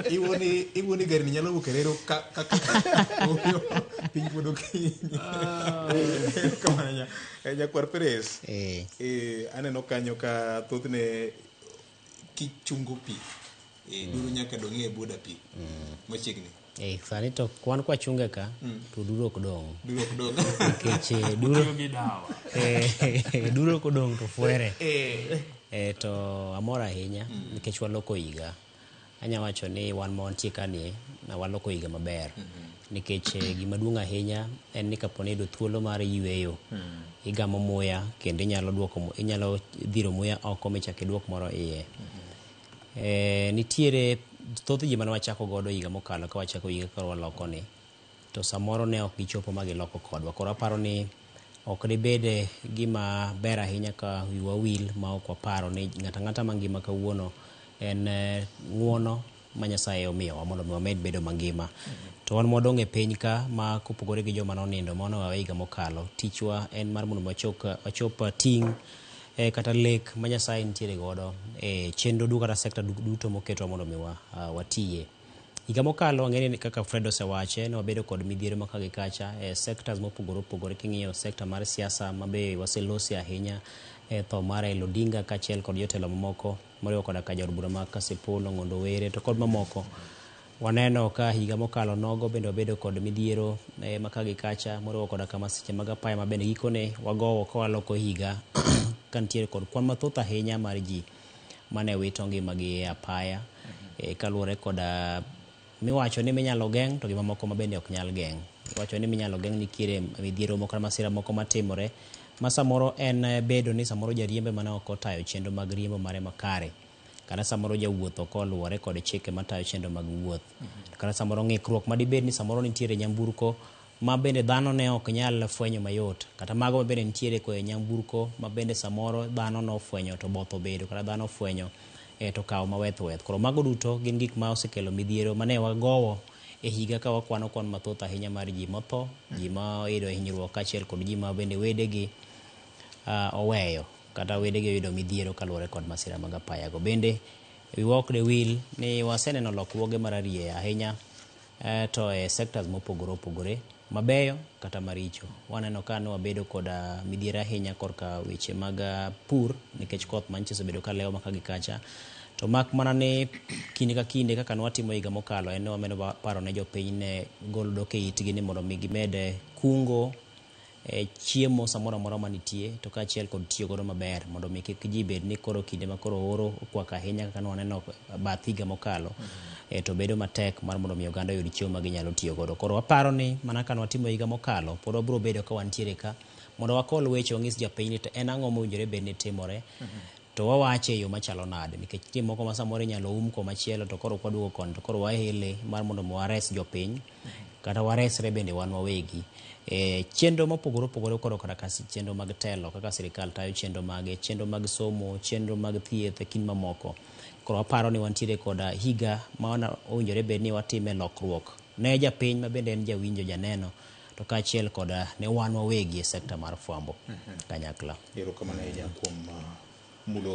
Iwuoni iwuoni gari ni nyalo wuok e reru ka ka ka oyo, piny pod okinyi. Kamano nya nyakwar Perez. Eh. Eh, aneno kanyo ka thothne kichungo pi eh, duro nyaka dong' e boda pi machiegni. Eh, sani to kwan kwachunge ka to duro ok dong'. Duro ok dong'. Nikech eh, duro Tiyo gi dawa. eh, duro kodong' to fwere. Eh. Eh, to amor ahinya nikech waloko higa. Anya wacho ni wan ma wantie ka ni na waloko higa maber. Nikech eh, gima duong' ahinya en ni kapo ni iyudo thuolo mar yueyo, igamo muya kendo inyalo duoko inyalo dhiro muya oko michak iduok moro iye. Eh, nitiere thoth ji mane wachako godo higa mokalo ka wachako higa koro waloko ni to samoro ne ok gichopo ma giloko kodwa. Koro aparo ni ok dibed gima ber ahinya ka wiwa wil ma ok waparo ni ng'ato ang'ata mangima kawuono en ng'uono ma Nyasaye omiyowa mondo mi wamed bedo mangima. To wan mwadong' e piny ka ma kopogore gi joma nonindo ma nowewa higa mokalo, tichwa en mar mondo wachop ting' eh, kata lek ma Nyasaye nitiere godo e chenro duto kata sekta duto moketwa mondo mi watiye. Higa mokalo ang'e ni kaka Fred osewache ne wabedo kod midhiero ma ka gi kacha e sectors mopogore opogore king'iyo sector mar siasa ma be waselose ahinya e tho mar Raila Odinga kaachiel kod jotelo mamoko moriwo koda ka jaod bura ma Kasipul, Ong'ondo Were to kod mamoko. Waneno ka higa mokalo nogo bende wabedo kod midhiero eh, ma ka gi kacha moriwo koda ka masiche mag apaya ma bende gikone wagowo ka waloko higa ka nitiere kod kwan mathoth ahinya mar ji mane wito ngimagi e apaya eh, kaluwore koda miwacho ni minyalo geng' to gi mamoko ma bende ok nyal geng'. Iwacho ni minyalo geng' nitiere midhiero moko kata masira moko matimore ma samoro en eh, bedo ni samoro jariembo ema ne ok otayo chenro mag riembo mare makare kata samoro jawuoth ok oluwore kod chike matayo chenro mag wuoth kata samoro ng'ikruok madibed ni samoro nitiere nyamburko ma bende dhano ne ok nyal fwenyo mayot kata mago ma bende nitiere e nyamburko ma bende samoro dhano nofwenyo to both obedo kata dhano ofwenyo eh, to kawo maweth weth. Koro mago duto gin gik ma osekelo midhiero mane wagowo e higa ka wakwano kwan mathoth ahinya mar ji motho, ji ma oyudo hinyruok kaachiel kod ji ma bende wedegi oweyo kata wedegi oyudo midhiero kaluwore kod masira mag apaya go. Bende wiwa ok de wil ni waseneno lokruoge mararieya ahinya eh, to e sectors mopogore opogore mabeyo kata maricho. Waneno ka ne wabedo koda midhiero ahinya korka weche mag pur nikech koth manyicha osebedo ka lewo maka gi kacha. To mak mana ni kinde ka kinde kaka nwatimo higa mokalo en ni wamedo paro ne jopiny ne golo dhok e itgi ni mondo mi gimed kungo e chiemo samoro amora manitie to kaachiel kod tiyo godo maber mondo mi kik ji bed ni koro kinde ma koro oro okwako ahinya kaka nwaneno bath higa mokalo e, to bedo matek mar mondo mi oganda oyud chiemo ma ginyalo tiyo godo. Koro waparo ni mana ka nwatimo higa mokalo pod wabiro bedo ka wantiere ka mondo wakol weche wang'is japiny ni to en ang'o mowinjore bed ni timore to wawache e yo machalo nade nikech nitie moko ma samoro inyalo um komachielo to koro kwaduogo koni to koro waele mar mondo mi wares jopiny kata waresre bende wan wawegi. E, chenro mopogore opogore koro kata ka chenro mag telo kaka sirikal tayo chenro mage, chenro mag somo, chenro mag thieth e kind mamoko. Koro waparo ni wantiere koda higa ma owinjore bed ni watime lokruok ne japiny ma bende en jawinjo janeno to kaachiel koda ne wan wawegi e sekta mar fwambo kanyakla. Erokamano ahinya kuom mulo.